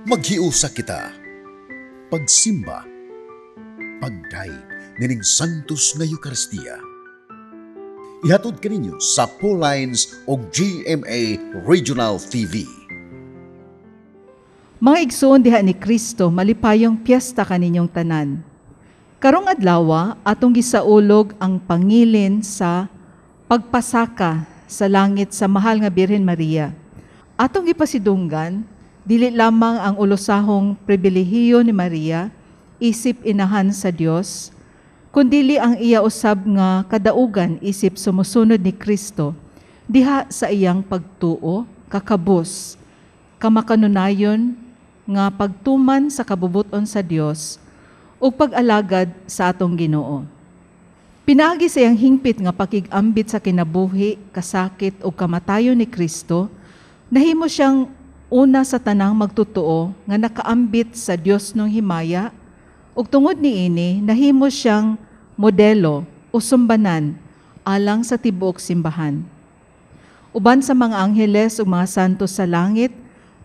Maghiusa kita. Pagsimba. Pagdayeg nining Santos nga Eukaristiya. Ihatod kaninyo sa Lines o GMA Regional TV. Mga igsoon diha ni Kristo, malipayong piyesta kaninyong tanan. Karong adlawa, atong gisaulog ang pangilin sa pagpasaka sa langit sa mahal nga Birhen Maria. Atong gipasidunggan, dili lamang ang ulosahong pribilehiyo ni Maria, isip inahan sa Dios, kundili ang iya usab nga kadaugan isip sumusunod ni Kristo, diha sa iyang pagtuo, kakabus, kamakanunayon nga pagtuman sa kabubuton sa Dios ug pag-alagad sa atong Ginoo. Pinaagi sa iyang hingpit nga pakig-ambit sa kinabuhi, kasakit ug kamatayon ni Kristo, nahimo siyang una sa tanang magtotoo nga nakaambit sa Dios ng himaya ug tungod niini nahimo siyang modelo o sumbanan alang sa tibuok simbahan. Uban sa mga angheles ug mga santos sa langit,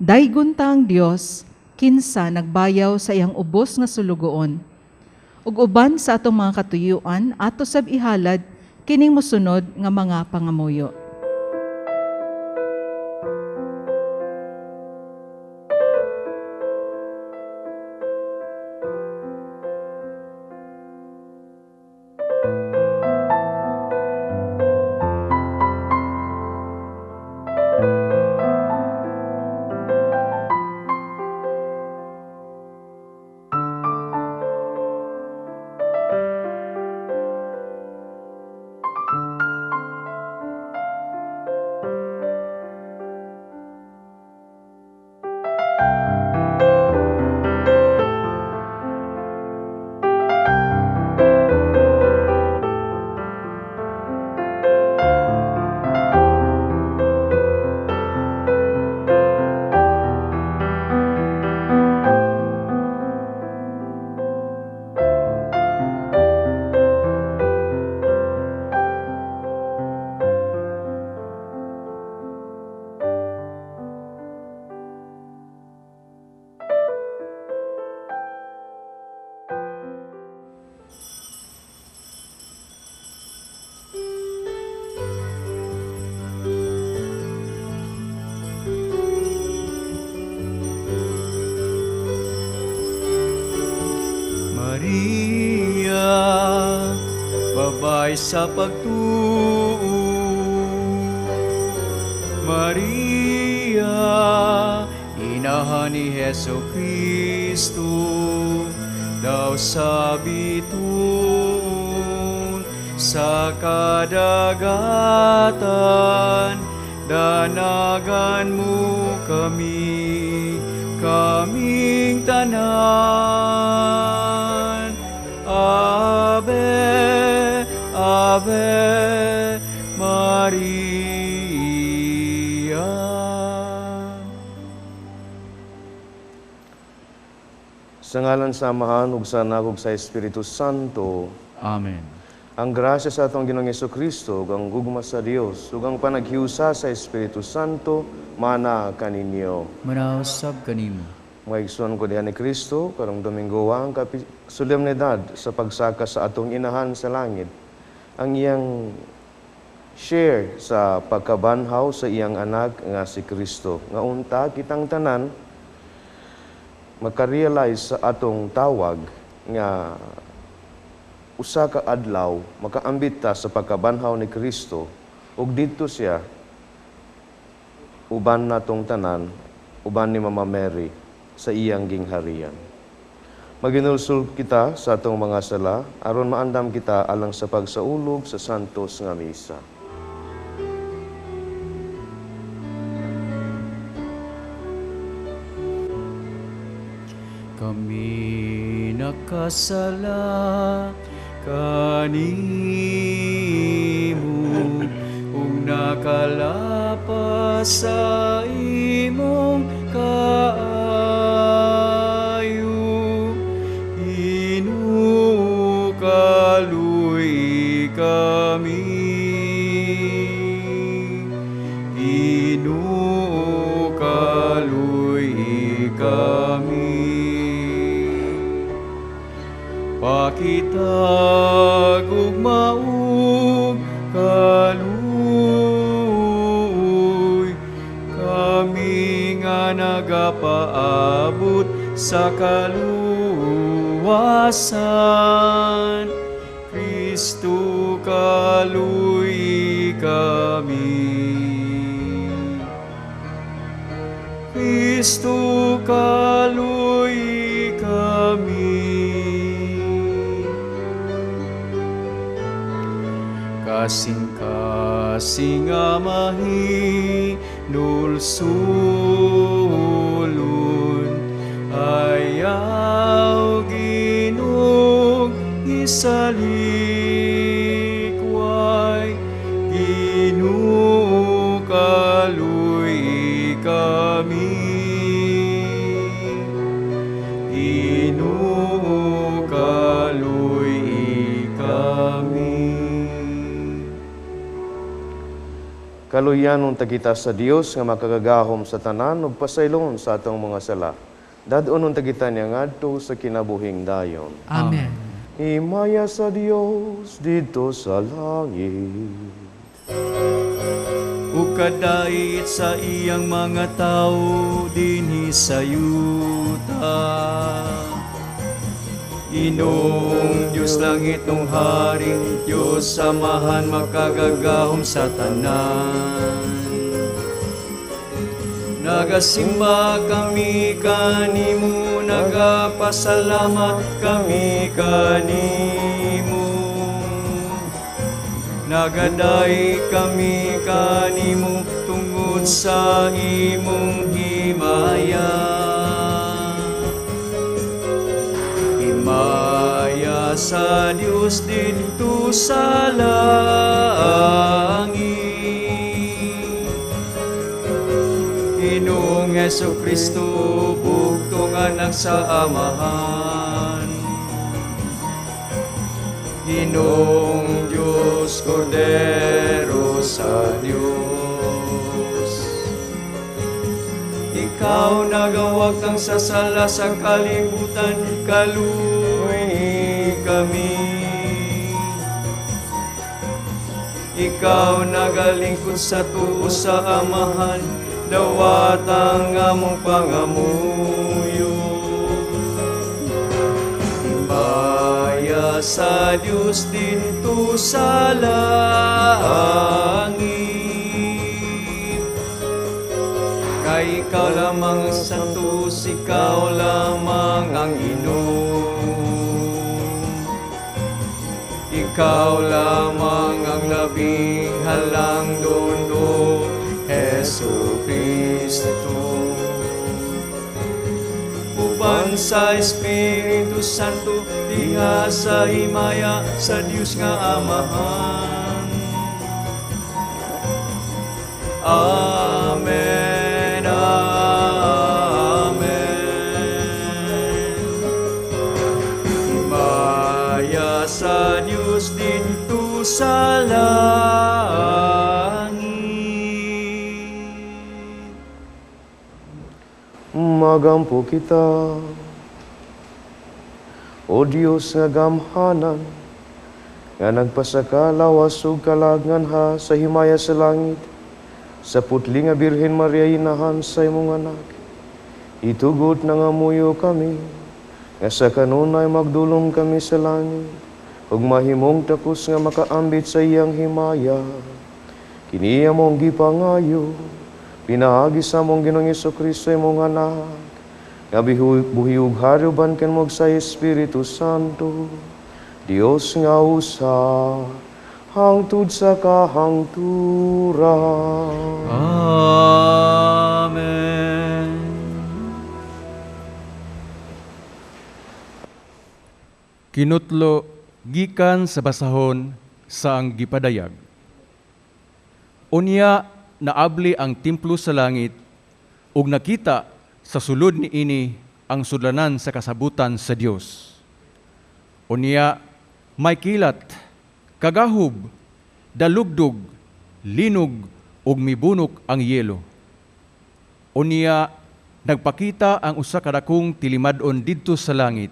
daygon ta ang Dios kinsa nagbayaw sa iyang ubos nga sulugoon. Ug uban sa atong mga katuyuan, ato sab ihalad kining mosunod nga mga pangamuyo. Maria, babay sa pagtuo. Maria, inahan ni Heso Kristo, daw sa bituon, sa kadagatan, danagan mo kami, kaming tanan. Ave, Ave Maria. Sa ngalan sa Amahan ug sa Anak ug sa Espiritu Santo. Amen. Ang grasya sa atong Ginoong Kristo ug ang gugma sa Dios ug ang panaghiusa sa Espiritu Santo mana kaninyo. Manausab kanimo. Mga igsoon ko diha ni Kristo, karong Domingo ang solemnidad sa pagsaka sa atong inahan sa langit. Ang iyang share sa pagkabanhaw sa iyang anak nga si Kristo. Nga unta kitang tanan makarealize sa atong tawag nga usa ka adlaw makaambit ta sa pagkabanhaw ni Kristo ug didto siya uban natong tanan, uban ni Mama Mary sa iyang gingharian. Maginulsul kita sa atong mga sala aron maandam kita alang sa pagsaulog sa santos nga misa. Kami nakasala kanimo ug nakalapas sa imong kaayo. Ginoo, kaluy kami. Ginoo, kaluy kami. Pakitag ugma ug kaluoy kami nga nagapaabot sa kaluwasan. Kristo, kaluy kami. Kristo, kaluy kami. Kasing-kasing nga mahinulsulon, ayaw Ginoong isalikway. Ginoo, kaluy kami. Ginoo, kaluy kami. Kaluyanon ta kita sa Dios nga makagagahom sa tanan ug pasaylon sa atong mga sala. Dad-onon ta kita niya ngadto sa kinabuhing dayon. Amen. Himaya sa Dios didto sa langit. Ug kadait sa iyang mga tawo dinhi sa yuta. Ginoong Diyos langit ng hari, Diyos samahan makagagahom sa tanan. Nagasimba kami kanimo, nagapasalamat kami kanimo. Nagaday kami kanimo tungod sa imong himaya. Himaya sa Dios didto sa langit. Ginoong Hesus Kristo, bugtong anak sa Amahan. Ginoong Diyos, Kordero sa Diyos. Ikaw nagawagtang sa sala sa kalibutan, kaluoy kami. Ikaw nagalingkod sa tuo sa Amahan, dawat ang among pangamuyo. Himaya sa Diyos didto sa langit. Kay ikaw lamang ang santos, ikaw lamang ang Ginoo. Ikaw lamang ang labing halang doon, Hesu Kristo. Uban sa Espiritu Santo, diha sa himaya sa Dios nga Amahan. Amen, amen. Himaya sa Dios didto sa langit. Magampo kita. O Dios nga gamhanan, nga nagpasakalawas ug kalagnganha sa himaya sa langit, sa putli nga Birhen Maria inahan sa imong anak, itugot nga muyo kami, nga sa kanunay magdulong kami sa langit, ug mahimong takos nga makaambit sa iyang himaya. Kini among gipangayo, pinaagi sa among Ginoong Hesukristo imong anak, nga buhi ug hari uban kanimo sa Espiritu Santo, Dios nga usa, hangtod sa kahangturan. Amen. Kinutlo gikan sa basahon sa ang gipadayag. Unya naabli ang templo sa langit ug nakita sa sulod niini ang sudlanan sa kasabutan sa Dios. Unya may kilat, kagahub, dalugdog, linog ug mibunok ang yelo. Unya nagpakita ang usa ka dakong tilimad-on didto sa langit.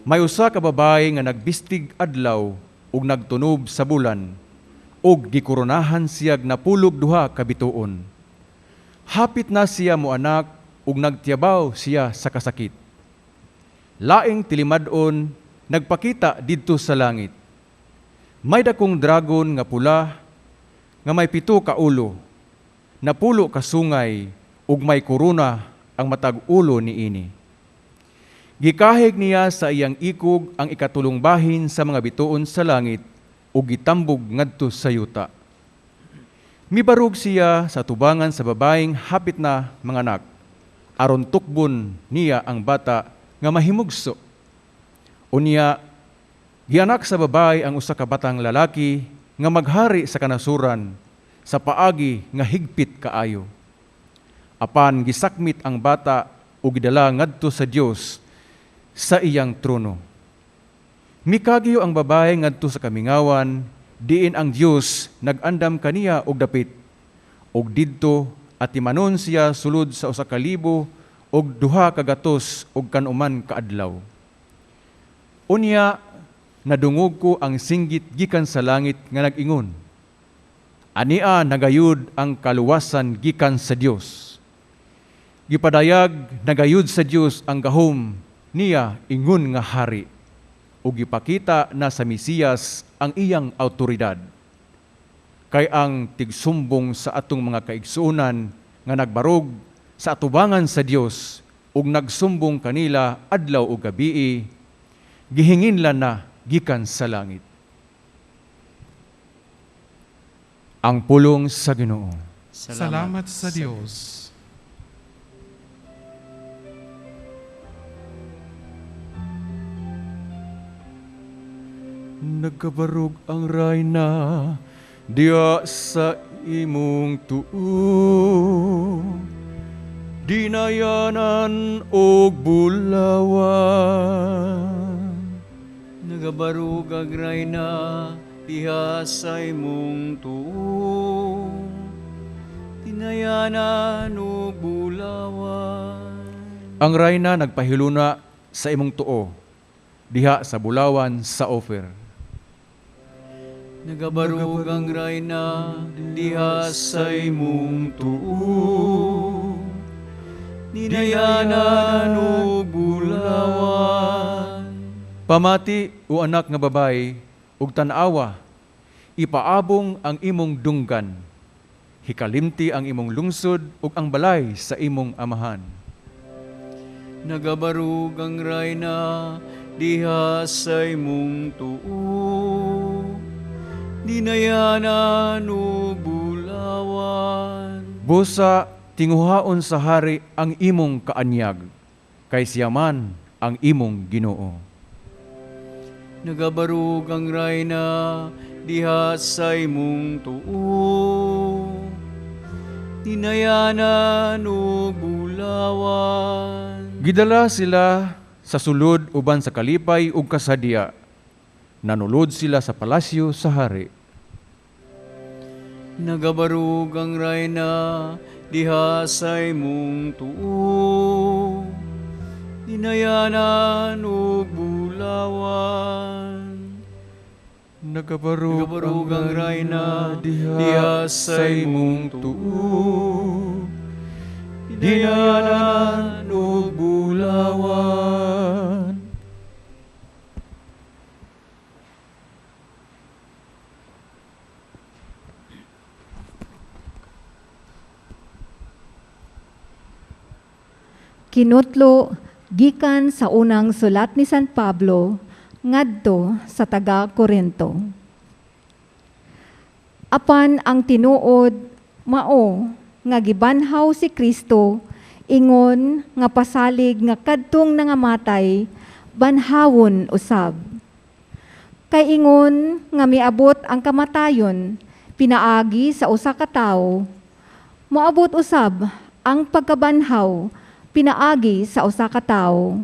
May usa ka babaye nga nagbistig adlaw ug nagtunob sa bulan ug gikoronahan siyag 12 ka bituon. Hapit na siya moanak ug nagtiyabaw siya sa kasakit. Laing tilimad-on nagpakita didto sa langit. May dakong dragon nga pula nga may 7 ka ulo, 10 ka sungay ug may korona ang matag ulo niini. Gikahig niya sa iyang ikog ang ikatulong bahin sa mga bituon sa langit ug gitambog ngadto sa yuta. Mibarog siya sa tubangan sa babaeng hapit na manganak, aron tukbon niya ang bata nga mahimugso. Unya, gianak sa babae ang usa ka batang lalaki nga maghari sa kanasuran sa paagi nga higpit kaayo. Apan gisakmit ang bata ug gidala ngadto sa Dios sa iyang trono. Mikagyo ang babae ngadto sa kamingawan, diin ang Dios nag-andam kaniya og dapit. Og didto atimanon siya sulod sa 1,200 og kanuman kaadlaw. Unya nadungog ko ang singgit gikan sa langit nga nag-ingon, Ania nagayud ang kaluwasan gikan sa Dios. Gipadayag nagayud sa Dios ang gahom niya ingon nga hari, ug gipakita na sa Mesiyas ang iyang autoridad. Kay ang tigsumbong sa atong mga kaigsuonan nga nagbarog sa atubangan sa Dios ug nagsumbong kanila adlaw ug gabii, gihinginlan na gikan sa langit. Ang pulong sa Ginoo. Salamat sa Dios. Nagkabarog ang rayna diya sa imong tuo, dinayanan og bulawan. Nagabarog ang rayna diha sa imong tuo, dinayanan og bulawan. Ang rayna nagpahiluna sa imong tuo, diha sa bulawan sa Ophir. Nagabarog ang rayna diha sa imong tuo, dinayanan og bulawan. Pamati o anak nga babae ug tan-awa, ipaabong ang imong dunggan, hikalimti ang imong lungsod ug ang balay sa imong amahan. Nagabarog ang rayna diha sa imong tuo, dinayanan og bulawan. Busa tinguhaon sa hari ang imong kaanyag, kay siya man ang imong Ginoo. Nagabarog ang rayna diha sa imong tuo, dinayanan og bulawan. Gidala sila sa sulod uban sa kalipay ug kasadya. Nanulod sila sa palasyo sa hari. Nagabarog ang rayna diha sa imong tuo, dinayanan og bulawan. Nagabarog Nagabarog ang rayna diha sa imong tuo, dinayanan og bulawan. Kinutlo gikan sa unang sulat ni San Pablo ngadto sa taga Korinto. Apan ang tinuod mao nga gibanhaw si Kristo ingon nga pasalig nga kadtong nangamatay banhawon usab. Kay ingon nga miabot ang kamatayon pinaagi sa usa ka tawo, moabot usab ang pagkabanhaw pinaagi sa usa ka tawo.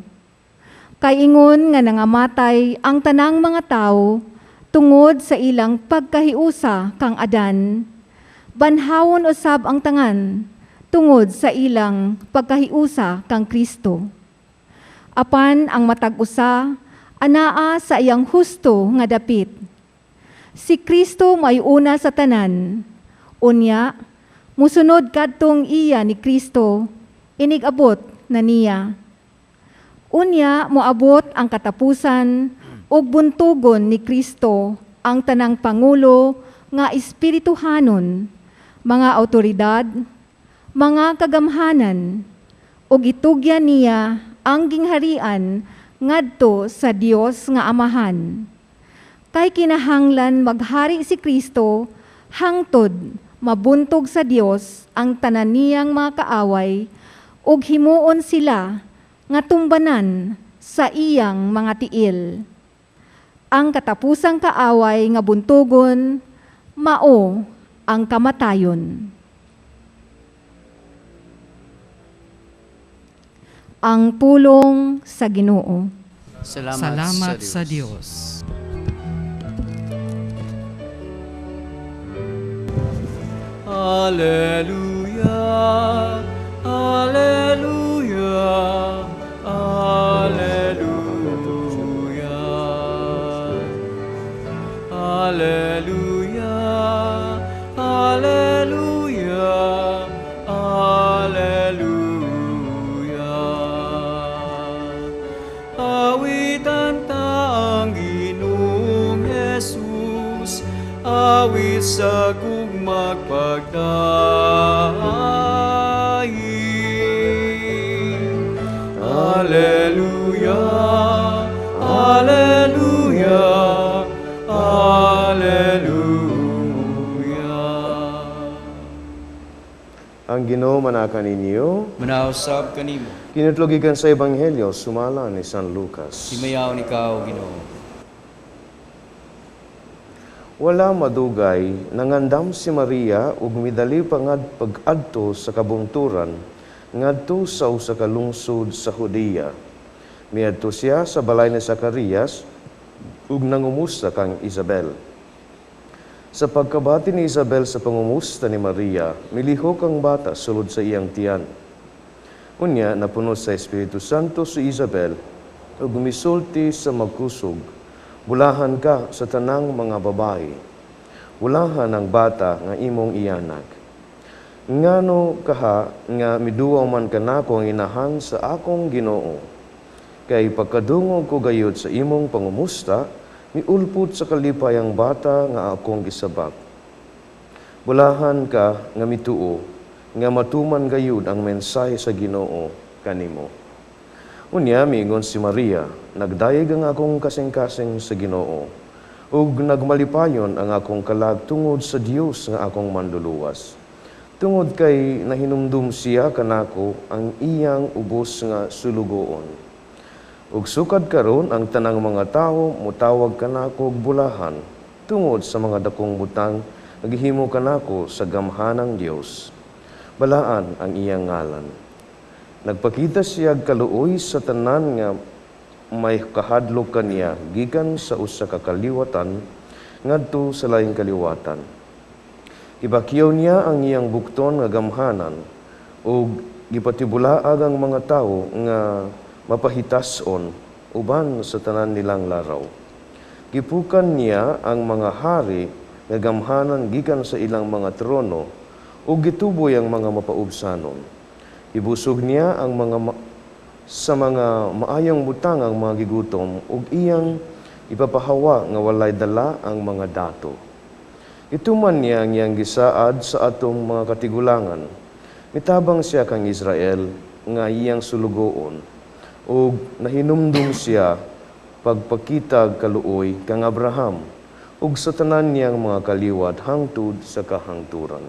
Kay ingon nga nangamatay ang tanang mga tawo tungod sa ilang pagkahiusa kang Adan, banhawon usab ang tangan tungod sa ilang pagkahiusa kang Kristo. Apan ang matag usa anaa sa iyang husto nga dapit. Si Kristo may una sa tanan. Unya, musunod kadtong iya ni Kristo, inig-abot na niya. Unya moabot ang katapusan ug buntugon ni Kristo ang tanang pangulo nga espirituhanon, mga awtoridad, mga kagamhanan, ug itugyan niya ang gingharian ngadto sa Dios nga Amahan. Kay kinahanglan maghari si Kristo hangtod mabuntog sa Dios ang tanan niyang mga kaaway ug himuon sila nga tumbanan sa iyang mga tiil. Ang katapusang kaaway nga buntugon mao ang kamatayon. Ang pulong sa Ginoo. Salamat, Salamat sa sa Dios. Dios. Alleluia, Alleluia, Alleluia. Alleluia, Alleluia, Alleluia. Awitan ta ang Ginoong Jesus, awit sa gugmagpagdaig. Alleluia, Alleluia, Alleluia. Ang Ginoo manaka ninyo, Manausab kanimo, kinutlogikan sa Ebanghelyo sumala ni San Lucas. himayaon ikaw, Ginoo. Wala madugay, nangandam si Maria ug midali pa pag-adto sa kabungturan ngadto sa usa ka lungsod sa Judea. Miadto siya sa balay ni Zacarias ug nangumusta kang Isabel. Sa pagkabati ni Isabel sa pangumusta ni Maria, milihok ang bata sulod sa iyang tiyan. Unya napuno sa Espiritu Santo si Isabel ug misulti sa magkusog, bulahan ka sa tanang mga babae. Bulahan ang bata nga imong iyanag. Ngano kaha nga miduaw man kanako ang inahan sa akong Ginoo. Kay pagkadungog ko gayud sa imong pangumusta, miulpot sa kalipay ang bata nga akong gisabak. Bulahan ka nga mituo, nga matuman gayud ang mensahe sa Ginoo kanimo. Unya miingon si Maria, nagdayeg ang akong kasing-kasing sa Ginoo, ug nagmalipayon ang akong kalag tungod sa Dios nga akong manluluwas. Tungod kay nahinumdum siya kanako ang iyang ubos nga sulugoon. Ug sukad karon ang tanang mga tawo motawag kanako og bulahan tungod sa mga dakong butang nga gihimo kanako sa gamhanang Dios. Balaan ang iyang ngalan. Nagpakita siya kaluoy sa tanan nga may kahadlok kaniya gikan sa usa ka kaliwatan ngadto sa laing kaliwatan. Gibakyaw niya ang iyang bukton nga gamhanan ug gipatibulaag ang mga tawo nga mapahitason uban sa tanan nilang laraw. Gipukan niya ang mga hari nga gamhanan gikan sa ilang mga trono ug gituboy ang mga mapaubsanon. Ibusog niya ang mga sa mga maayong butang ang mga gigutom ug iyang ipapahawa nga walay dala ang mga dato. Ituman niya ang iyang gisaad sa atong mga katigulangan. Mitabang siya kang Israel nga iyang sulugoon ug nahinumdum siya pagpakitag kaluoy kang Abraham ug sa tanan niyang mga kaliwat hangtod sa kahangturan.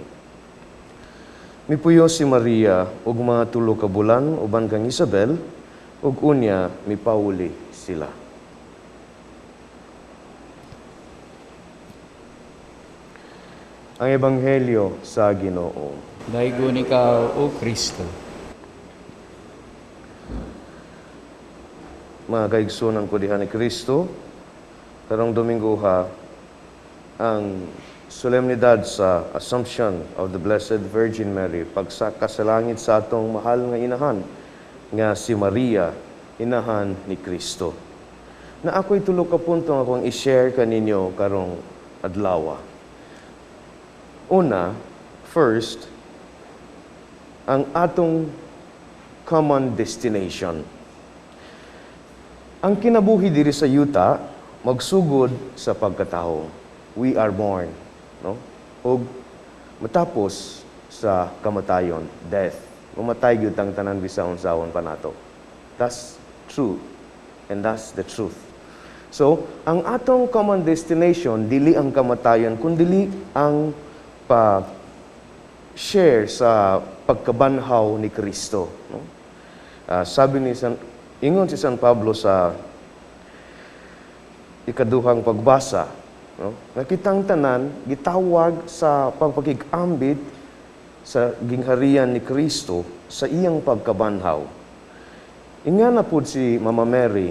Mipuyo si Maria ug mga 3 ka bulan uban kang Isabel ug unya mipauli sila. Ang Ebanghelyo sa Ginoo. Daygon ikaw, O Kristo. Mga kaigsunan ko diha ni Kristo, karong Domingo ha, ang solemnidad sa Assumption of the Blessed Virgin Mary, pagsaka sa langit sa atong mahal nga inahan, nga si Maria, inahan ni Kristo. Na ako'y tulo ka punto nga akong i-share kaninyo karong adlaw. Una, first, ang atong common destination. Ang kinabuhi diri sa yuta magsugod sa pagkatao. We are born, no? Ug matapos sa kamatayon, death. Mamatay gyud tang tanan bisan unsaon pa nato. That's true. And that's the truth. So, ang atong common destination dili ang kamatayon kundili ang pa share sa pagkabanhaw ni Kristo, no? Sabi ni San ingon si San Pablo sa ikaduhang pagbasa, no? Nga kitang tanan gitawag sa pagpakig-ambit sa gingharian ni Kristo sa iyang pagkabanhaw. Ingana pud si Mama Mary,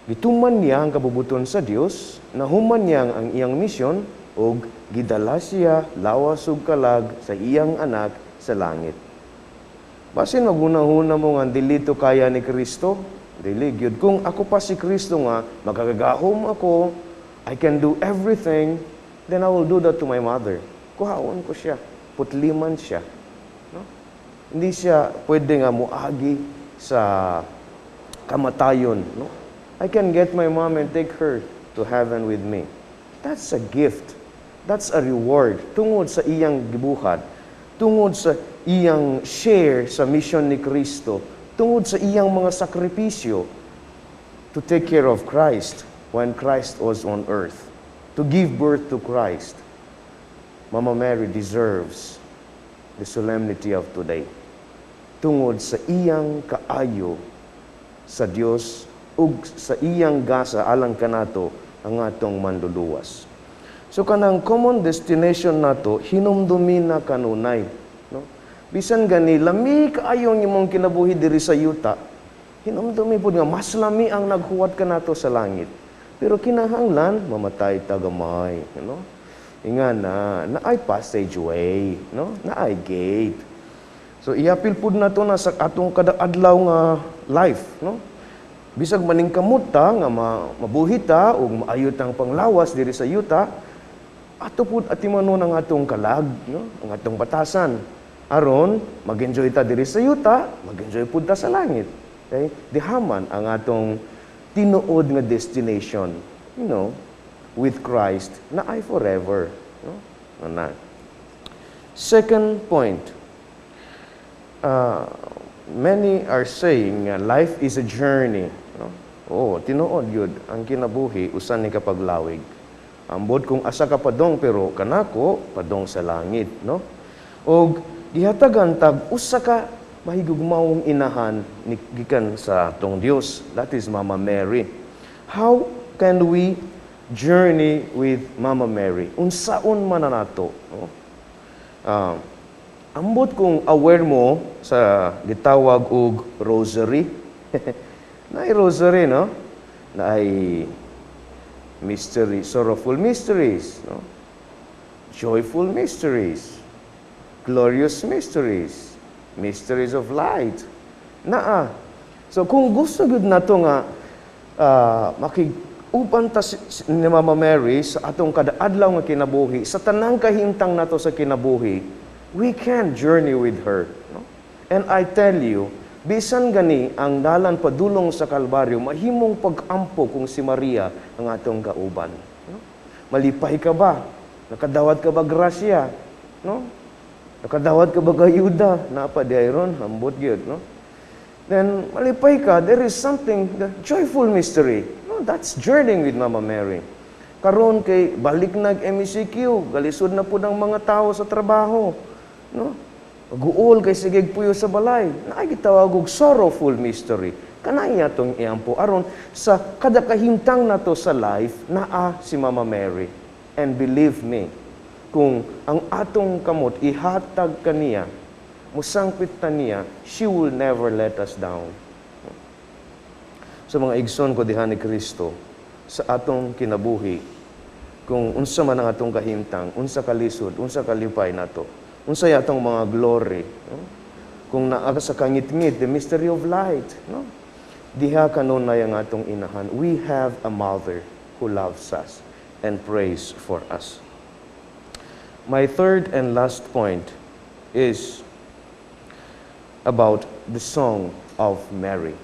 gituman niya ang kabubuton sa Dios, nahuman niya ang iyang misyon ug gidala siya lawas ug kalag sa iyang anak sa langit. Basin maghuna-huna mo nga dili to kaya ni Kristo, dili gyud. Kung ako pa si Kristo nga makagagahom ako, I can do everything, then I will do that to my mother. Kuhaon ko siya, putliman siya. No? Hindi siya pwede nga muagi sa kamatayon. No? I can get my mom and take her to heaven with me. That's a gift. That's a reward. Tungod sa iyang gibuhat, tungod sa iyang share sa mission ni Kristo, tungod sa iyang mga sakripisyo to take care of Christ when Christ was on earth, to give birth to Christ. Mama Mary deserves the solemnity of today. Tungod sa iyang kaayo sa Dios ug sa iyang gasa alang kanato ang atong Mandluluwas. So kanang common destination nato hinumdumi na kanunay, no? Bisan gani lami kaayo ang imong kinabuhi diri sa yuta, hinumdumi pud nga mas lami ang naghuwat kanato sa langit. Pero kinahanglan mamatay ta gamay, no? Ingana, naay passageway, no? Naay gate. So iapil pud nato na sa atong kada adlaw nga life, no? Bisag maningkamot ta nga mabuhi ta ug maayo tang panglawas diri sa yuta, ato pud atimanon ang atong kalag, no? Ang atong batasan. Aron mag-enjoy ta diri sa yuta, mag-enjoy pud ta sa langit. Okay? Dihaman ang atong tinuod nga destination, with Christ na ay forever, no? Ana. Second point, many are saying life is a journey. No? Oh, tinuod yun, ang kinabuhi, usa ni ka paglawig. Ambot kung asa ka padong, pero kanako, padong sa langit. No? Og gihatagan tag usa ka mahigugmaong inahan ni gikan sa atong Dios. That is Mama Mary. How can we journey with Mama Mary? Unsaon man na nato? No? Ambot kung aware mo sa gitawag og rosary. Naay rosary, no? Naay mystery, sorrowful mysteries, no? Joyful mysteries, glorious mysteries, mysteries of light. Naa. So kung gusto gyud nato nga makig-uban ta ni Mama Mary sa atong kada adlaw nga kinabuhi, sa tanang kahimtang nato sa kinabuhi, we can journey with her. No? And I tell you, bisan gani ang dalan padulong sa Kalbaryo, mahimong pag-ampo kung si Maria ang atong kauban. No? Malipay ka ba? Nakadawat ka ba grasya? No? Nakadawat ka ba ayuda? Naa pa diay ron, ambot gyud, no? Then malipay ka, there is something, the joyful mystery. No, that's journeying with Mama Mary. Karon kay balik nag MECQ, galisod na pud ang mga tao sa trabaho. No? Guol kay sige puyo sa balay. Naay gitawag og sorrowful mystery. Kanay atong iampo aron sa kada kahimtang nato sa life naa si Mama Mary. And believe me, kung ang atong kamot ihatag kaniya, musangpit ta niya, she will never let us down. Sa mga igsoon ko diha ni Kristo, sa atong kinabuhi, kung unsa man ang atong kahimtang, unsa kalisod, unsa kalipay nato, unsa atong mga glory, no? Kung naa ka sa kangitngit, the mystery of light, no? Diha kanunay ang atong inahan. We have a mother who loves us and prays for us. My third and last point is about the Song of Mary.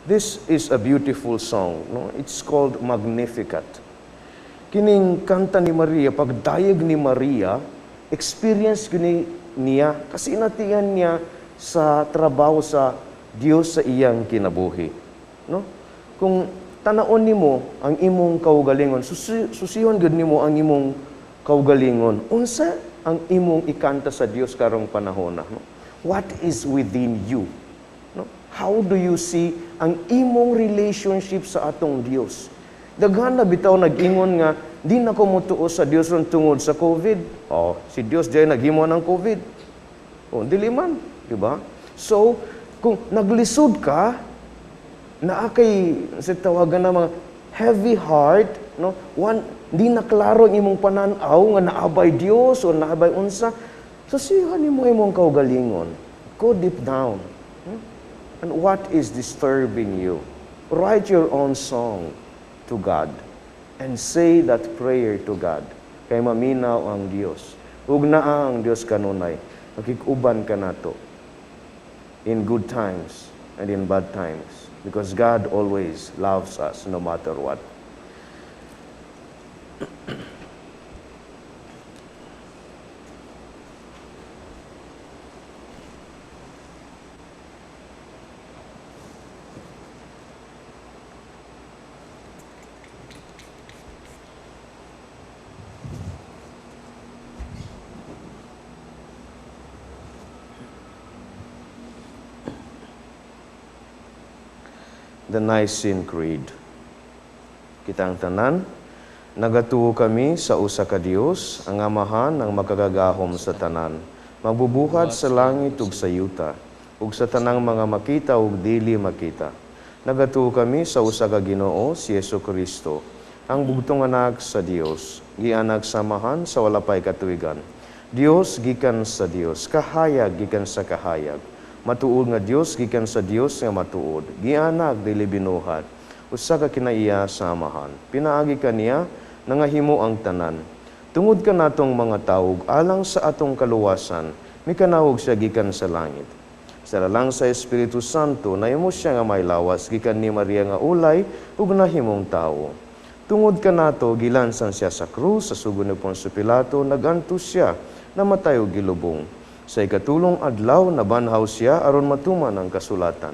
This is a beautiful song. No? It's called Magnificat. Kining kanta ni Maria, pagdayeg ni Maria, experience kini niya kasi inatian niya sa trabaho sa Dios sa iyang kinabuhi. No? Kung tanaon nimo ang imong kaugalingon, susihon gud nimo ang imong kaugalingon. Unsa ang imong ikanta sa Dios karong panahona, no? What is within you? No? How do you see ang imong relationship sa atong Dios? Daghan na bitaw nag-ingon nga di na ko motuo sa Dios ron tungod sa COVID. Oh, si Dios diay naghimo ng COVID. Oh, dili man, di ba? So, kung naglisod ka, naa kay sa tawagan na mga heavy heart, no? One, di na klaro ang imong panan-aw nga naabay Dios o naabay unsa. Susihan nimo imong kaugalingon. Go deep down. And what is disturbing you? Write your own song to God and say that prayer to God. Kay maminaw ang Dios. Ug naa ang Dios kanunay. Makig-uban ka nato in good times and in bad times, because God always loves us no matter what. The Nicene Creed. Kitang tanan, nagatuo kami sa usa ka Dios, ang Amahan ang makagagahom sa tanan, magbubuhat sa langit ug sa yuta, ug sa tanang mga makita ug dili makita. Nagatuo kami sa usa ka Ginoo, si Hesus Kristo, ang bugtong anak sa Dios, gianak sa Amahan sa wala pay katuigan. Dios gikan sa Dios, kahayag gikan sa kahayag. Matuod nga Dios gikan sa Dios nga matuod, gianak dili binuhat, usa ka kinaiya sa Amahan. Pinaagi kaniya nangahimo ang tanan. Tungod kanatong mga tawo alang sa atong kaluwasan, mikanahog siya gikan sa langit. Sa lalang sa Espiritu Santo, nahimo siya nga may lawas gikan ni Maria nga ulay ug nahimong tawo. Tungod kanato gilansan siya sa krus sa sugo ni Poncio Pilato, nagantos siya, namatay ug gilubong. Sa ikatulong adlaw nabanhaw siya aron matuman ang kasulatan.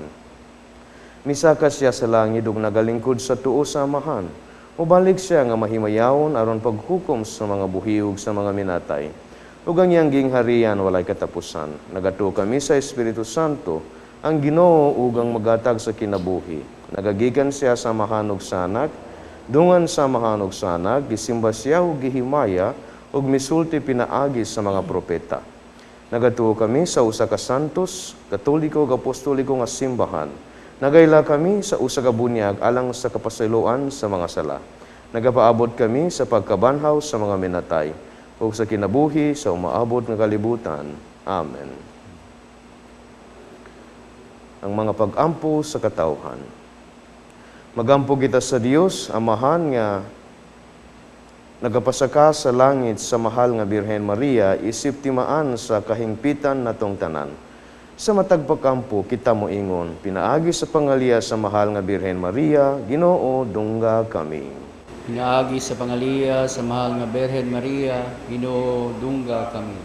Misaka siya sa langit ug nagalingkod sa tuo sa Amahan. Mobalik siya nga mahimayawon aron paghukom sa mga buhi ug sa mga minatay. Ug ang iyang gingharian walay katapusan. Nagatuo kami sa Espiritu Santo, ang Ginoo ug ang magatag sa kinabuhi. Nagagikan siya sa Amahan ug sa Anak, dungan sa Amahan ug sa Anak, gisimba siya ug gihimaya ug misulti pinaagi sa mga propeta. Nagatuo kami sa usa ka santos, katoliko ug apostoliko nga simbahan. Nagayla kami sa usa ka bunyag alang sa kapasayloan sa mga sala. Nagapaabot kami sa pagkabanhaw sa mga minatay ug sa kinabuhi sa umaabot nga kalibutan. Amen. Ang mga pag-ampo sa katawhan. Magampo kita sa Dios, Amahan nga nagapasaka sa langit sa mahal nga Birhen Maria, isip timaan sa kahingpitan natong tanan. Sa matag pagkampo, kita moingon, pinaagi sa pangaliya sa mahal nga Birhen Maria, Ginoo, dungga kami. Pinaagi sa pangaliya sa mahal nga Birhen Maria, Ginoo, dungga kami.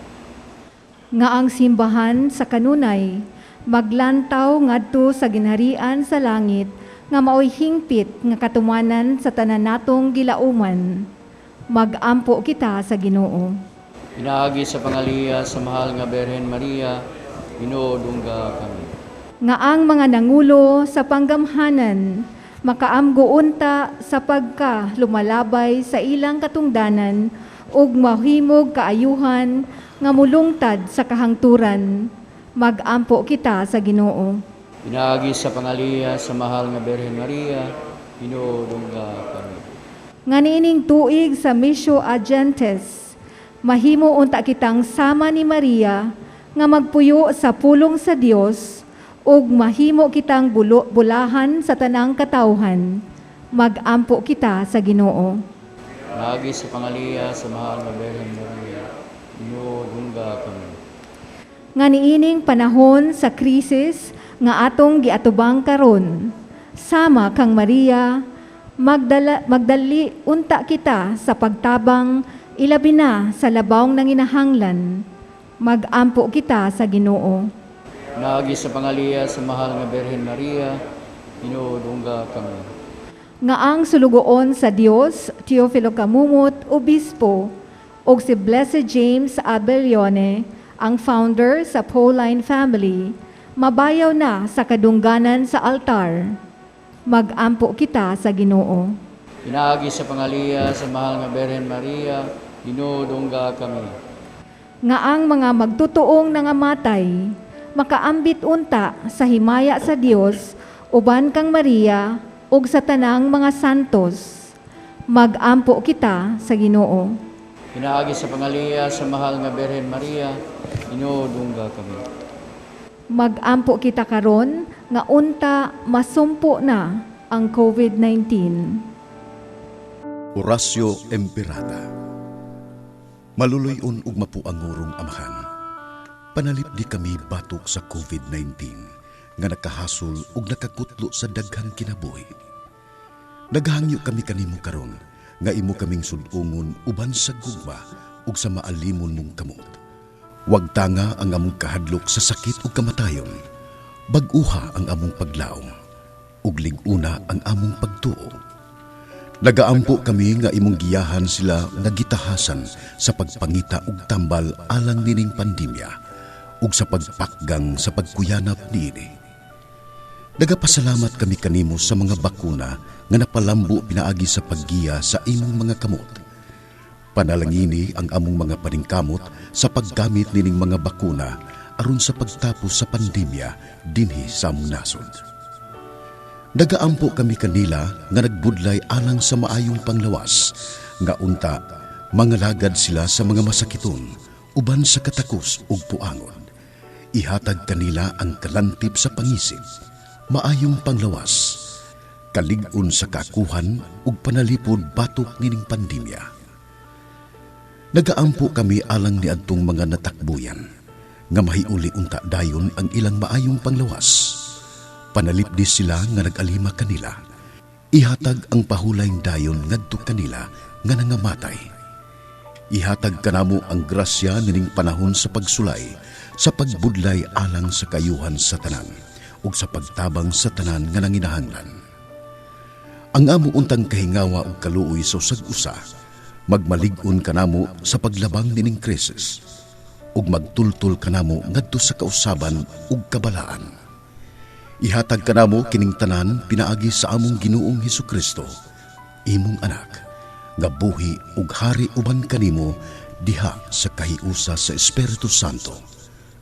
Nga ang simbahan sa kanunay, maglantaw ngadto sa ginharian sa langit, nga maoy hingpit nga katumanan sa tanan natong gilauman. Magampo kita sa Ginoo. Pinaagi sa pangaliya sa mahal nga Birhen Maria, Ginoo, dungga kami. Nga ang mga nangulo sa panggamhanan, makaamgo unta sa pagka lumalabay sa ilang katungdanan ug mahimog kaayuhan nga mulungtad sa kahangturan. Magampo kita sa Ginoo. Pinaagi sa pangaliya sa mahal nga Birhen Maria, Ginoo, dungga kami. Nga niining tuig sa Missio Ad Gentes, mahimo unta kitang sama ni Maria nga magpuyo sa pulong sa Dios ug mahimo kitang bulahan sa tanang katawhan. Magampo kita sa Ginoo. Pinaagi sa pangaliya sa mahal nga Birhen Maria, Ginoo, dungga kami. Nga niining panahon sa krisis nga atong giatubang karon, sama kang Maria, magdali unta kita sa pagtabang ilabi na sa labawng nanginahanglan. Magampo kita sa Ginoo. Pinaagi sa pangaliya sa mahal nga Birhen Maria, Ginoo, dungga kami. Nga ang sulugoon sa Dios, Teofilo Camumut, Obispo, ug si Blessed James Abellone, ang founder sa Pauline family, mabayaw na sa kadungganan sa altar. Magampo kita sa Ginoo. Pinaagi sa pangaliya sa mahal nga Birhen Maria, Ginoo, dungga kami. Nga ang mga magtutuong nangamatay, makaambit unta sa himaya sa Dios uban kang Maria ug sa tanang mga santos. Magampo kita sa Ginoo. Pinaagi sa pangaliya sa mahal nga Birhen Maria, Ginoo, dungga kami. Magampo kita karon nga unta masumpo na ang COVID-19. Oratio Imperata. Maluluy-on ug mapuangurong Amahan. Panalipdi kami batok sa COVID-19 nga nakahasol ug nakakutlo sa daghang kinabuhi. Naghangyo kami kanimo karon nga imo kaming sud-ungon uban sa gugma ug sa maalimon mong kamot. Wag tanga ang among kahadlok sa sakit ug kamatayon. Bag-uha ang among paglaom ug lig-una ang among pagtuo. Nagaampo kami nga imong giyahan sila nga gitahasan sa pagpangita og tambal alang nining pandemya ug sa pagpakgang sa pagkuyanap niini. Nagapasalamat kami kanimo sa mga bakuna nga napalambo pinaagi sa paggiya sa imong mga kamot. Panalangini ang among mga paningkamot sa paggamit nining mga bakuna aron sa pagtapos sa pandemya dinhi sa among nasod. Nagaampo kami kanila nga nagbudlay alang sa maayong panglawas, nga unta mangalagad sila sa mga masakiton uban sa katakos ug puangon. Ihatag kanila ang kalantip sa pangisip, maayong panglawas, kalig-on sa kakuhan ug panalipod batok nining pandemya. Nagaampo kami alang niadtong mga natakbuyan, nga mahiuli unta dayon ang ilang maayong panglawas. Panalipdi sila nga nag-alima kanila. Ihatag ang pahulayng dayon ngadto kanila nga nangamatay. Ihatag kanamo ang grasya nining panahon sa pagsulay, sa pagbudlay alang sa kayuhan sa tanan, ug sa pagtabang sa tanan nga nanginahanglan. Ang amo untang kahingawa ug kaluoy sa usag-usa, magmalig-on kanamo sa paglabang nining krisis, ug magtultol kanamo ngadto sa kausaban ug kabalaan. Ihatag kanamo kining tanan pinaagi sa among Ginoong Hesukristo, imong anak, nga buhi ug hari uban kanimo diha sa kahiusa sa Espiritu Santo,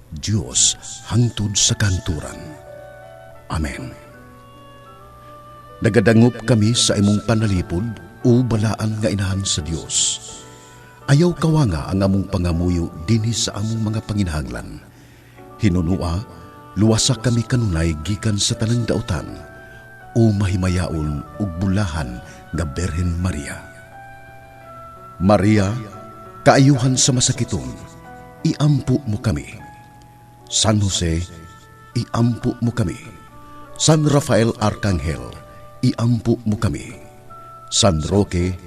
Dios hangtod sa kanturan. Amen. Nagadangop kami sa imong panalipod o balaan nga inahan sa Dios. Ayaw kawanga ang among pangamuyo dinhi sa among mga panginahanglan. Hinunua, luwasa kami kanunay gikan sa tanang dautan o mahimayaon ug bulahan nga Birhen Maria. Maria, kaayuhan sa masakiton, iampo mo kami. San Jose, iampo mo kami. San Rafael Arcangel, iampo mo kami. San Roque,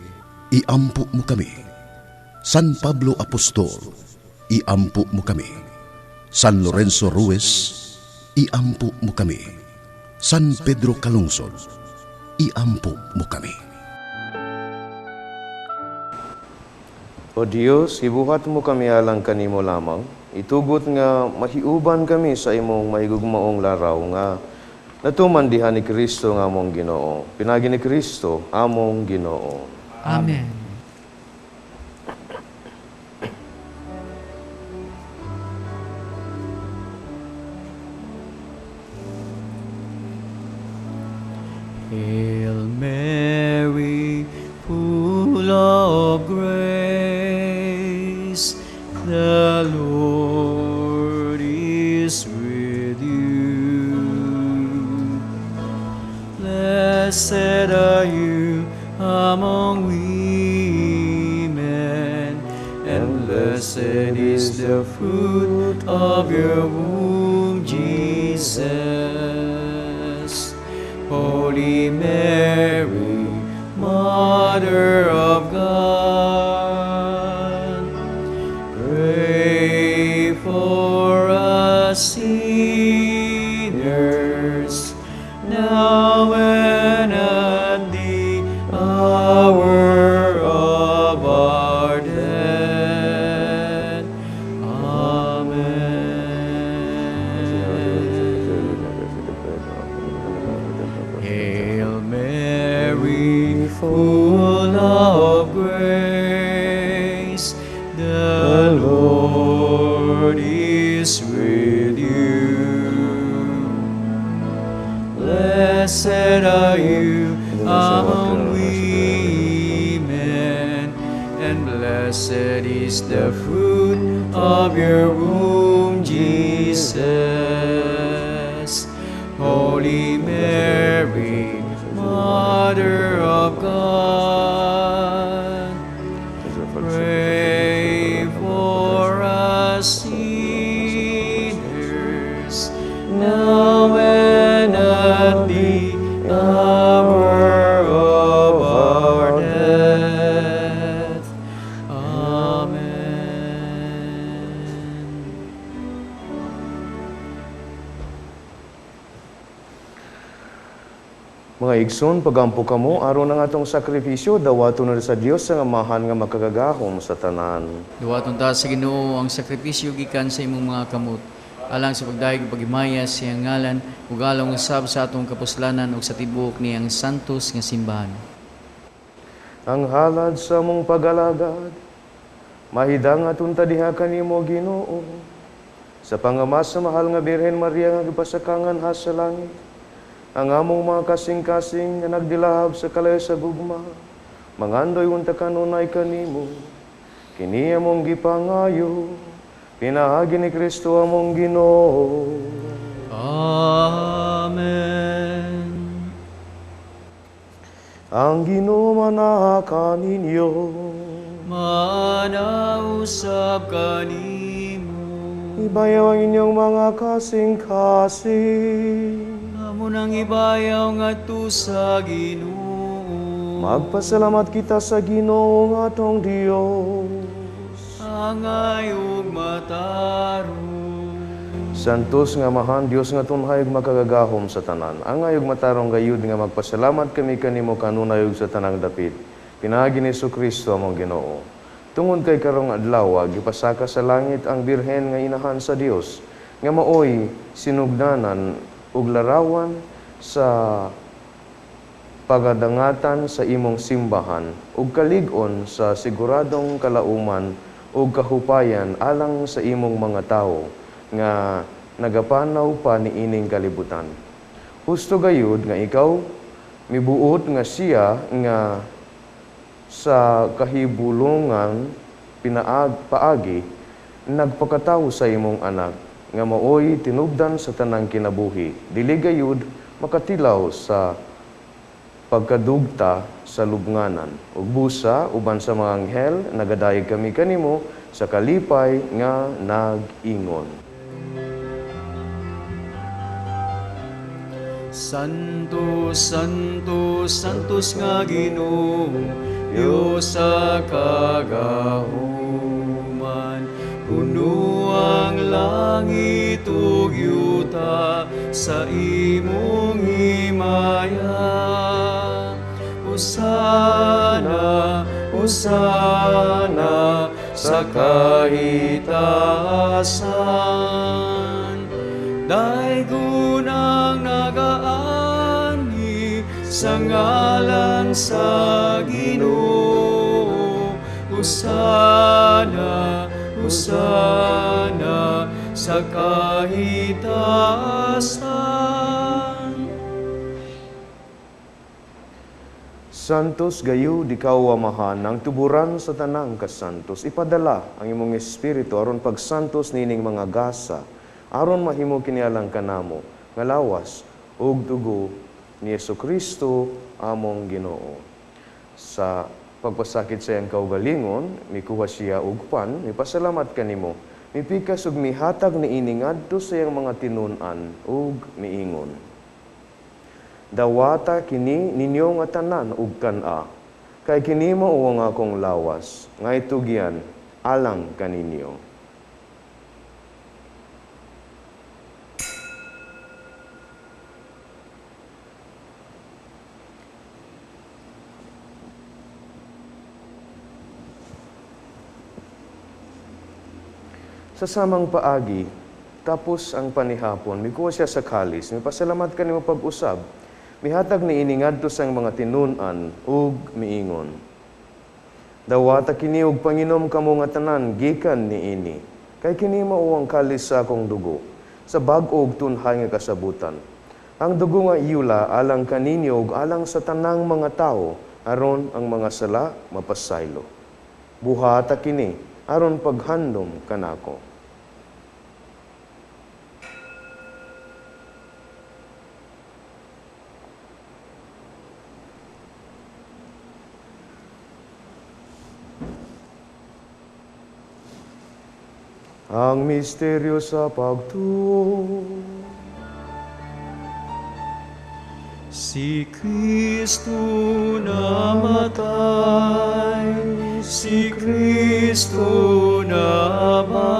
iampo mo kami. San Pablo Apostol, iampo mo kami. San Lorenzo Ruiz, iampo mo kami. San Pedro Calungsod, iampo mo kami. O Dios, hibuhat mo kami alang kanimo lamang. Itugot nga mahiuban kami sa imong mahigugmaong laraw nga natuman diha ni Kristo nga among Ginoo. Pinagi ni Kristo among Ginoo. Amen. Hail Mary, full of grace, the Lord is with you. Blessed are you among women, and blessed is the fruit of your womb, Jesus. Holy Mary, Mother of God, pray for us sinners, now and at the hour of our death. Amen. Hail Mary, full of grace, the Lord is with you. Blessed are you among women, and blessed is the fruit of your womb, Jesus. Holy Mary, Mother of God, pray for us sinners, now and at the hour of our death. Amen. Mga igsoon, pagampo kamo aron ang atong sakripisyo dawaton na sa Dios ang Amahan nga makagagahom sa tanan. Duwaton ta sa Ginoo ang sakripisyo gikan sa imong mga kamot alang sa pagdayeg ug paghimaya sa iyang ngalan ug alang usab sa atong kapuslanan ug sa tibuok niyang santos nga simbahan. Ang halad sa among pagalagad mahidang aton ta diha kanimo, Ginoo, sa pangama sa mahal nga Birhen Maria nga gipasakangan ha sa langit, ang among mga kasing-kasing nga nagdilahab sa kalayo sa gugma, mangandoy unta kanunay kanimo. Kini among gipangayo pinaagi ni Kristo among Ginoo. Amen. Ang Ginoo manaa kaninyo. Manausab kanimo. Ibayaw ang inyong mga kasing-kasing. Amo nang ibayaw ngadto sa Ginoo. Magpasalamat kita sa Ginoo nga atong Dios. Angay ug matarong. Santos nga Amahan, Dios nga tunhay ug makagagahom sa tanan. Angay ug matarong gayud nga magpasalamat kami kanimo kanunay ug sa tanang dapit. Pinaagi ni Kristo among Ginoo. Tungod kay karong adlaw gipasaka sa langit ang Birhen nga inahan sa Dios, nga maoy sinugdanan ug larawan sa pagadangatan sa imong simbahan ug kalig-on sa siguradong kalauman ug kahupayan alang sa imong mga tawo nga nagapanaw pa niining kalibutan. Husto gayud nga ikaw mibuot nga siya nga sa kahibulongan paagi nagpakatawo sa imong anak nga maoy tinubdan sa tanang kinabuhi, dili gayud makatilaw sa pagkadugta sa lubnganan. Ug busa uban sa mga anghel nagadayeg kami kanimo sa kalipay nga nag-ingon. Santo, Santo, Santos nga Ginoo, Dios sa kagahuman, puno ang langit ug yuta sa imong himaya. Hosana, Hosana sa kahitasan. Daygon ang nagaani sa ngalan sa Ginoo. Hosana, Hosana sa kahitasan. Santos gayud ikaw, Amahan, ang tuburan sa tanang kasantos. Ipadala ang imong espiritu aron pagsantos nining mga gasa, aron mahimo kini alang kanamo nga lawas ug dugo Ni Kristo among Ginoo. Sa pagpasakit sa iyang kaugalingon, mikuha siya og pan, mipasalamat kanimo, mipikas ug mihatag niini ngadto sa iyang mga tinun-an ug miingon: Dawata kini ninyo nga tanan ug kan-a, kay kini mao ang akong lawas, nga itugyan alang kaninyo. Sa samang paagi, tapos ang panihapon, mikuha siya sa kalis, mipasalamat kanimo pag-usab, mihatag niini ngadto sa mga tinun-an ug miingon: Dawata kini ug panginom kamo nga tanan gikan niini, kay kini mao ang kalis sa akong dugo, sa bag-o ug tunhay nga kasabutan. Ang dugo nga iyula alang kaninyo ug alang sa tanang mga tawo, aron ang mga sala mapasaylo. Buhata kini aron paghandom kanako. Ang misteryo sa pagtuo. Si Kristo namatay, si Kristo nabanhaw,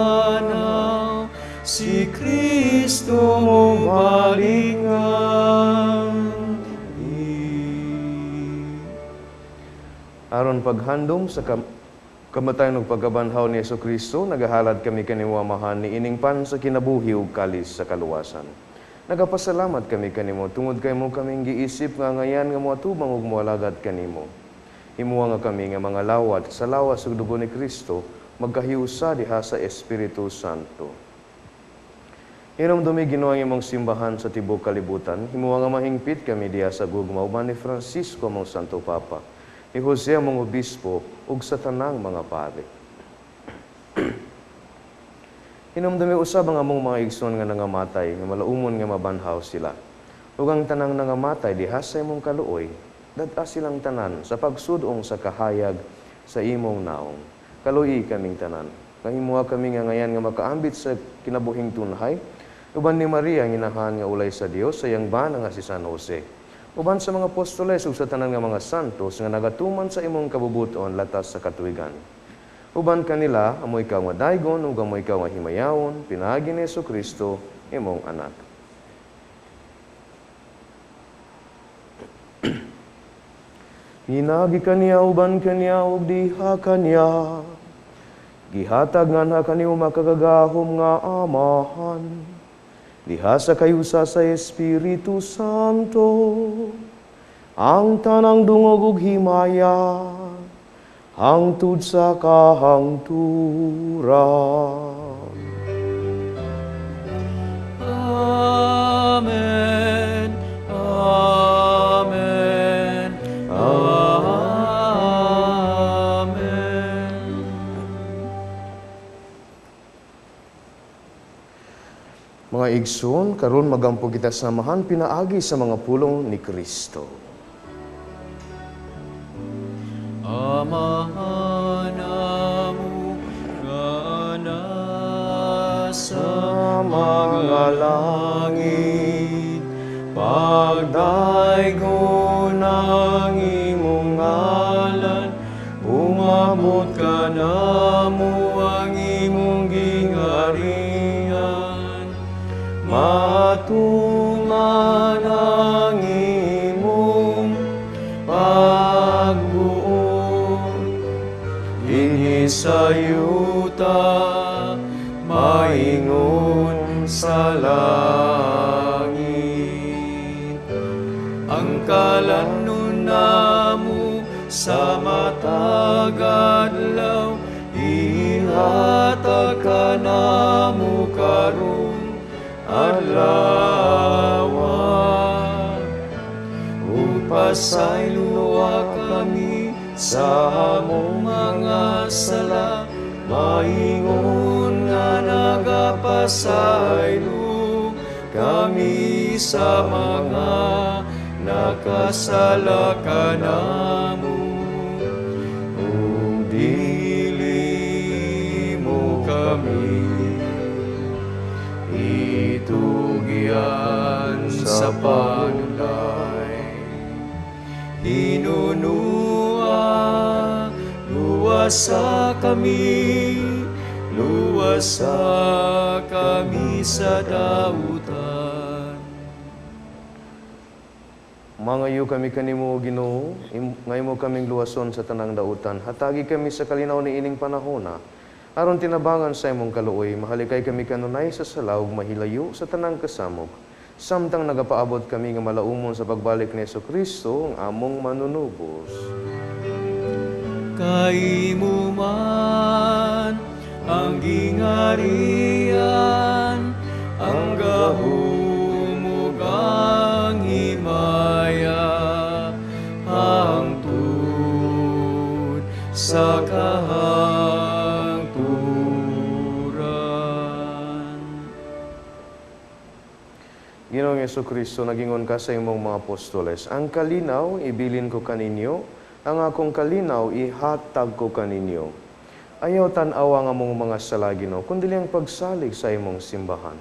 si Kristo mobalik Aron paghandom sa kamatayon ug pagkabanhaw ni Hesukristo, nagahalad kami kanimo Amahan niining pan sa kinabuhi ug kalis sa kaluwasan. Nagapasalamat kami kanimo tungod kay mo kaming giisip nga ngayan nga moatubang ug moalagad kanimo. Himuha nga kami nga mga lawat sa lawas ug dugo ni Kristo magkahiusa diha sa Espiritu Santo. Hinumdumi Ginoo ang imong simbahan sa tibuok kalibutan, himuha nga mahingpit kami diha sa gugma uban ni Francisco among Santo Papa, ni Jose among Obispo ug sa tanang mga pare. Hinumdumi usab ang among mga igsoon nga nangamatay, nga malaumon nga mabanhaw sila. Ug ang tanang nangamatay diha sa imong kaluoy, dad-a silang tanan sa pagsudong sa kahayag sa imong naong. Kaluoy kaming tanan. Kahimuha kami nga ngayan nga makaambit sa kinabuhing tunhay, uban ni Maria ang inahan nga ulay sa Dios sa iyang bana nga si San Jose. Uban sa mga apostoles ug sa tanan nga mga santos nga nagatuman sa imong kabubuton latas sa katuigan. Uban kanila, amoy ikaw nga daygon ug amoy ikaw nga himayawon, pinaagi ni Hesukristo, imong anak. Hinagi kaniya, uban kaniya, ug diha kaniya, gihatag nganha kanimo makagagahom nga Amahan, diha sa kayusa sa Espiritu Santo, ang tanang dungog ug himaya, hangtod sa kahangturan. Amen. Amen. Amen. Mga igsoon, karon magampo kita samahan pinaagi sa mga pulong ni Kristo. Amahan amo nga nasa mga langit, pagdaygon ang imong ngalan, umabot ka namo ang imong gingharian, matuman ang imong pagbuot dinhi sa yuta, maingon sa langit. Ang kalanon namo sa matag adlaw, ihatag kanamo karong adlaw. Ug pasayloa kami sa among mga sala, maingon nga nagapasaylo kami sa mga Nakasala kanamo, ug dili mo kami itugyan sa panulay. Hinunua, luwasa kami, luwasa kami sa dautan. Mangayo kami kanimo, Ginoo, nga imo kaming luwason sa tanang dautan. Hatagi kami sa kalinaw ni ining panahona. Aron tinabangan sa imong kaluoy, mahalikay kami kanunay sa sala ug mahilayo sa tanang kasamok. Samtang nagapaabot kami nga malaumon sa pagbalik ni Kristo, ang among manunubos. Kay imo man ang gingharian, ang gahom ug ang himaya, hangtod sa kahangturan. Ginoong Kristo, nagingon ka sa imong mga apostoles, ang kalinaw ibilin ko kaninyo, ang akong kalinaw ihatag ko kaninyo. Ayaw tan-awa ang among mga sala, Ginoo, kundi ang pagsalig sa imong simbahan.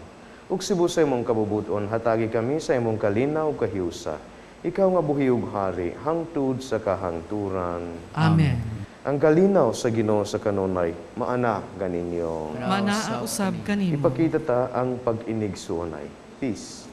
Ug sibo sa imong kabubuton, hatagi kami sa imong kalinaw kahiusa. Ikaw nga buhi ug hari, hangtod sa kahangturan. Amen. Ang kalinaw sa Ginoo sa kanunay, maana ganinyo. Manaa usab kanimo. Ipakita ta ang pag-inigsuonay. Peace.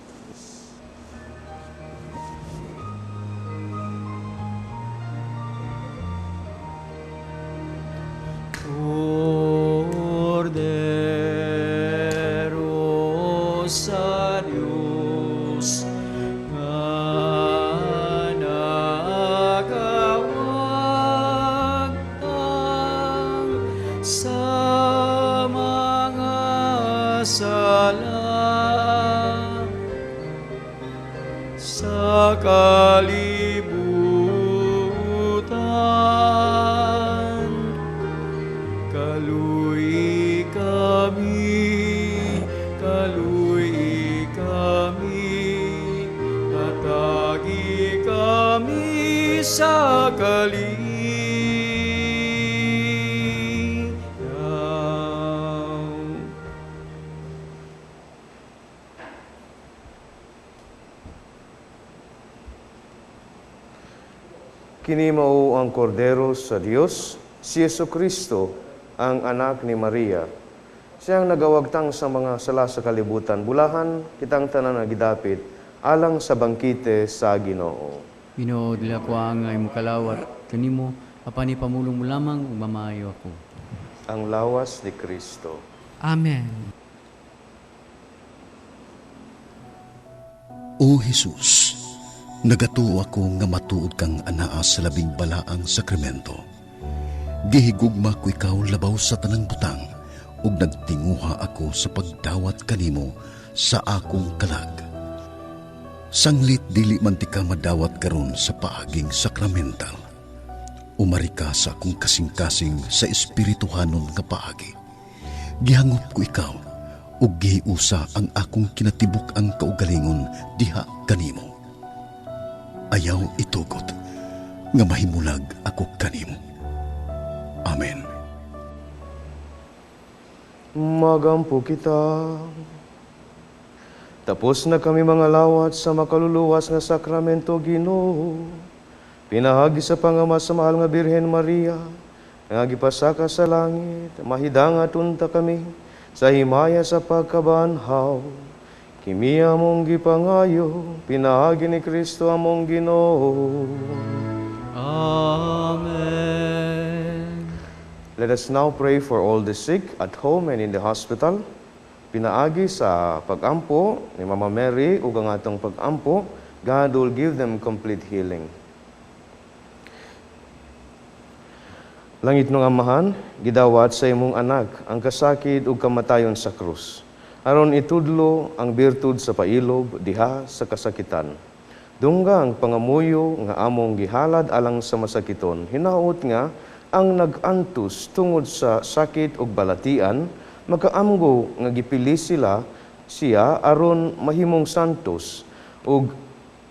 Kordero sa Dios nga nagawagtang sa mga sala sa kalibutan. Kaluy kami, kaluy kami, hatagi kami sa kalinaw. Kini mao ang kordero sa Dios, si Yesu Kristo, ang anak ni Maria. Siyang nagawagtang sa mga sala sa kalibutan. Bulahan kitang tanan nga gidapit alang sa bangkite sa Ginoo. Ginoo, dili ako angay mokalawat kanimo, apan ipamulong mo lamang ug mamaayo ako. Ang lawas ni Kristo. Amen. O Jesus, nagatuo ako nga matuod kang anaa sa labing balaang sakramento. Gihigugma ko ikaw labaw sa tanang butang ug nagtinguha ako sa pagdawat kanimo sa akong kalag. Sanglit dili man ti ka madawat karon sa paaging sakramental. Umari ka sa akong kasing-kasing sa espirituhanon nga paagi. Gihangop ko ikaw ug gihiusa ang akong kinatibuk-ang kaugalingon diha kanimo. Ayaw itugot nga mahimulag ako kanimo. Amen. Magampo kita. Tapos na kami manghalawat sa makaluluwas nga sakramento, Ginoo. Pinaagi sa pangama sa mahal nga Birhen Maria, nga gipasaka sa langit, mahidangat unta kami sa himaya sa pagkabanhaw. Kini among gipangayo, pinaagi ni Kristo among Ginoo. Amen. Let us now pray for all the sick at home and in the hospital. Pinaagi sa pag-ampo ni Mama Mary ug ang atong pag-ampo, God will give them complete healing. Langitnong Amahan, gidawat sa imong anak ang kasakit ug kamatayon sa krus. Aron itudlo ang birtud sa pailob diha sa kasakitan. Dungga ang pangamuyo nga among gihalad alang sa masakiton, hinaot nga ang nag-antos tungod sa sakit ug balatian, makaamgo nga gipili sila siya aron mahimong santos ug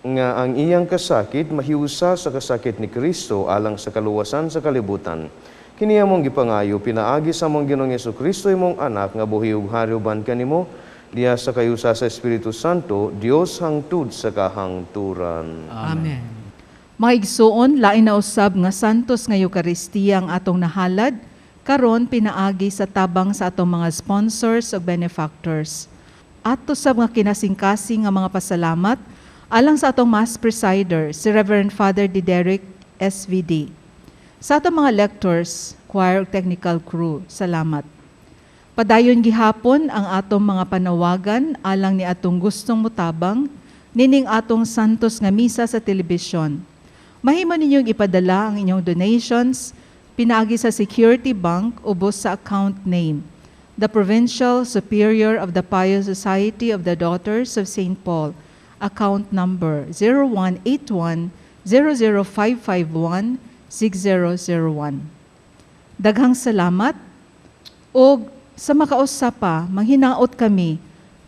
Nga ang iyang kasakit mahiusa sa kasakit ni Kristo alang sa kaluwasan sa kalibutan. Kini among gipangayo pinaagi sa among Ginoong Kristo, imong anak, nga buhi ug hari uban kanimo diha sa kayusa sa Espiritu Santo, Dios hangtod sa kahangturan. Amen. Mga igsuon, lain na usab nga santos nga Eukaristiya ang atong nahalad karon pinaagi sa tabang sa atong mga sponsors ug benefactors. Ato sab nga kinasingkasing nga mga pasalamat alang sa atong Mass Presider, si Reverend Father Diderick SVD. Sa atong mga lectors, choir ug technical crew, salamat. Padayon gihapon ang atong mga panawagan alang ni atong gustong mutabang nining atong santos nga misa sa telebisyon. Mahimo ninyong ipadala ang inyong donations pinaagi sa Security Bank ubos sa account name, the Provincial Superior of the Pious Society of the Daughters of St. Paul, account number 0181 00551 6001. Daghang salamat og sa makausa pa, manghinaot kami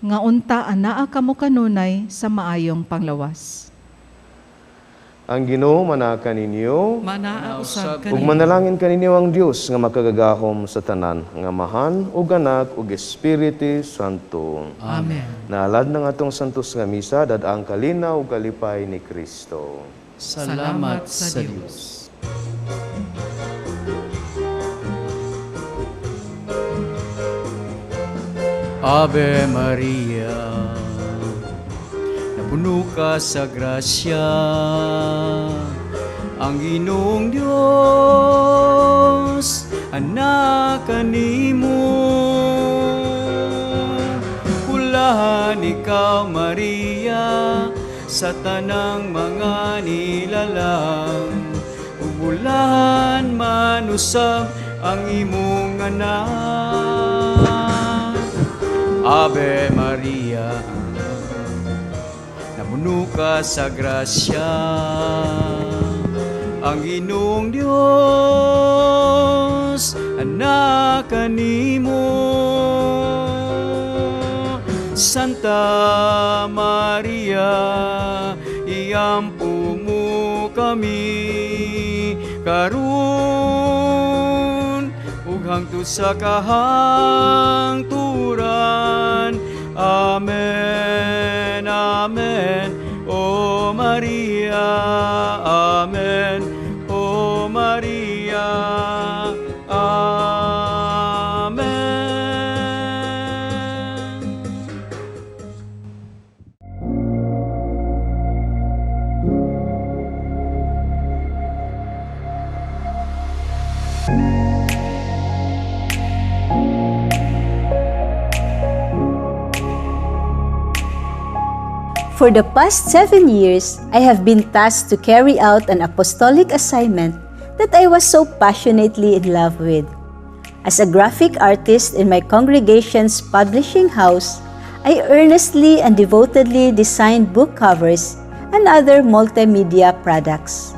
nga unta anaa kamo kanunay sa maayong panglawas. Ang Ginoo manaa kaninyo. Manaa usab Ug kanimo. Manalangin kaninyo ang Dios nga makagagahom sa tanan, nga Amahan ug Anak ug Espiritu Santo. Amen. Naalad ng atong santos nga misa, dad-a ang kalinaw ug kalipay ni Kristo. Salamat sa Dios. Ave Maria, napuno ka sa grasya, ang Ginoong Diyos, anaa kanimo. Bulahan ikaw, Maria, sa tanang mga nilalang, ug bulahan man usab ang imong anak. Ave Maria, napuno ka sa grasya, ang Ginoong Diyos, anaa kanimo. Santa Maria, iampo mo kami karon ug hangtod sa kahangturan. Amen, Amen. O Maria, Amen. O Maria, Amen. For the past 7 years, I have been tasked to carry out an apostolic assignment that I was so passionately in love with. As a graphic artist in my congregation's publishing house, I earnestly and devotedly designed book covers and other multimedia products.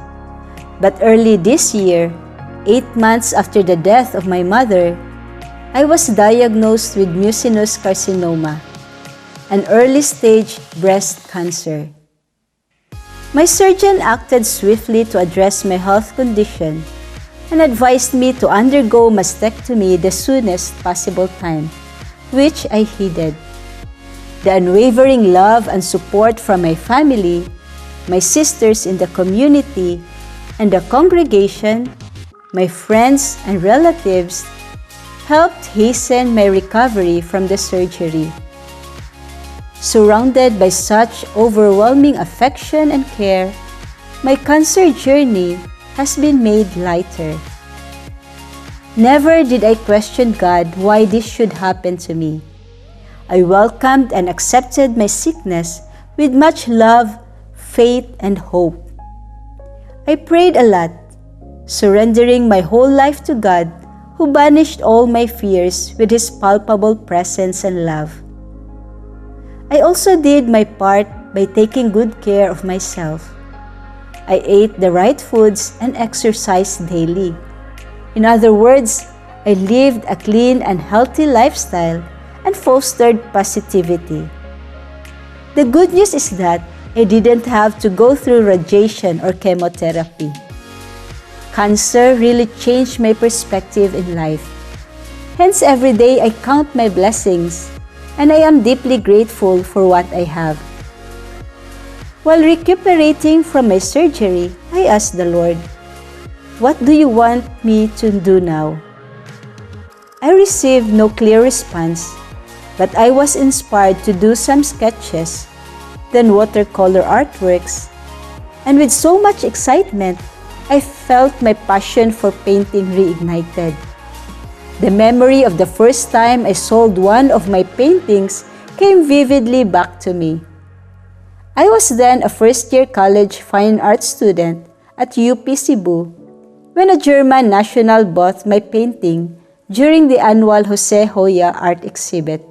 But early this year, 8 months after the death of my mother, I was diagnosed with mucinous carcinoma, an early stage breast cancer. My surgeon acted swiftly to address my health condition and advised me to undergo mastectomy the soonest possible time, which I heeded. The unwavering love and support from my family, my sisters in the community, and the congregation, my friends and relatives, helped hasten my recovery from the surgery. Surrounded by such overwhelming affection and care, my cancer journey has been made lighter. Never did I question God why this should happen to me. I welcomed and accepted my sickness with much love, faith, and hope. I prayed a lot, surrendering my whole life to God, who banished all my fears with His palpable presence and love. I also did my part by taking good care of myself. I ate the right foods and exercised daily. In other words, I lived a clean and healthy lifestyle and fostered positivity. The good news is that I didn't have to go through radiation or chemotherapy. Cancer really changed my perspective in life. Hence, every day I count my blessings and I am deeply grateful for what I have. While recuperating from my surgery, I asked the Lord, "What do you want me to do now?" I received no clear response, but I was inspired to do some sketches, then watercolor artworks, and with so much excitement, I felt my passion for painting reignited. The memory of the first time I sold one of my paintings came vividly back to me. I was then a first year college fine arts student at UP Cebu when a German national bought my painting during the annual Jose Hoya art exhibit.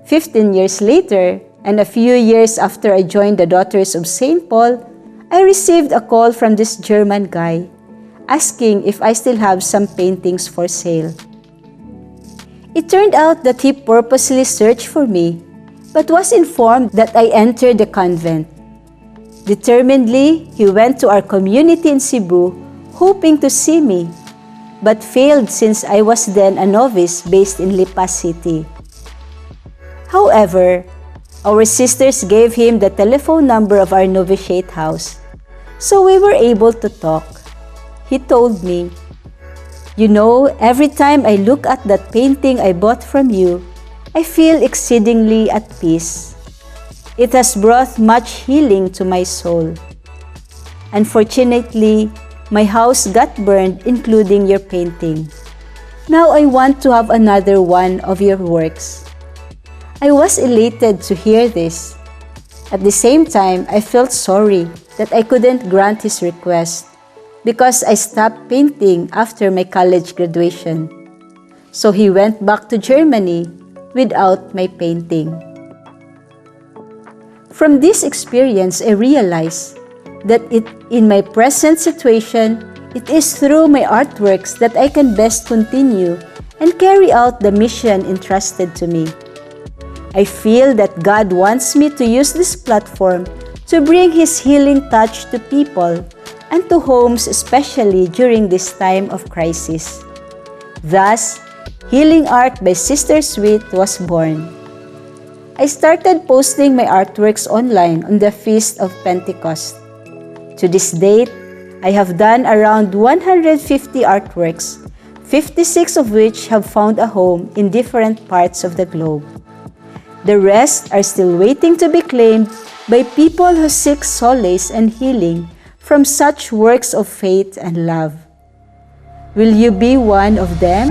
15 years later, and a few years after I joined the Daughters of St. Paul, I received a call from this German guy asking if I still have some paintings for sale. It turned out that he purposely searched for me, but was informed that I entered the convent. Determinedly, he went to our community in Cebu, hoping to see me, but failed since I was then a novice based in Lipa City. However, our sisters gave him the telephone number of our novitiate house, so we were able to talk. He told me, "Every time I look at that painting I bought from you, I feel exceedingly at peace. It has brought much healing to my soul. Unfortunately, my house got burned, including your painting. Now I want to have another one of your works." I was elated to hear this. At the same time, I felt sorry that I couldn't grant his request because I stopped painting after my college graduation. So he went back to Germany without my painting. From this experience, I realized that in my present situation, it is through my artworks that I can best continue and carry out the mission entrusted to me. I feel that God wants me to use this platform to bring His healing touch to people and to homes, especially during this time of crisis. Thus, Healing Art by Sister Sweet was born. I started posting my artworks online on the Feast of Pentecost. To this date, I have done around 150 artworks, 56 of which have found a home in different parts of the globe. The rest are still waiting to be claimed by people who seek solace and healing from such works of faith and love. Will you be one of them?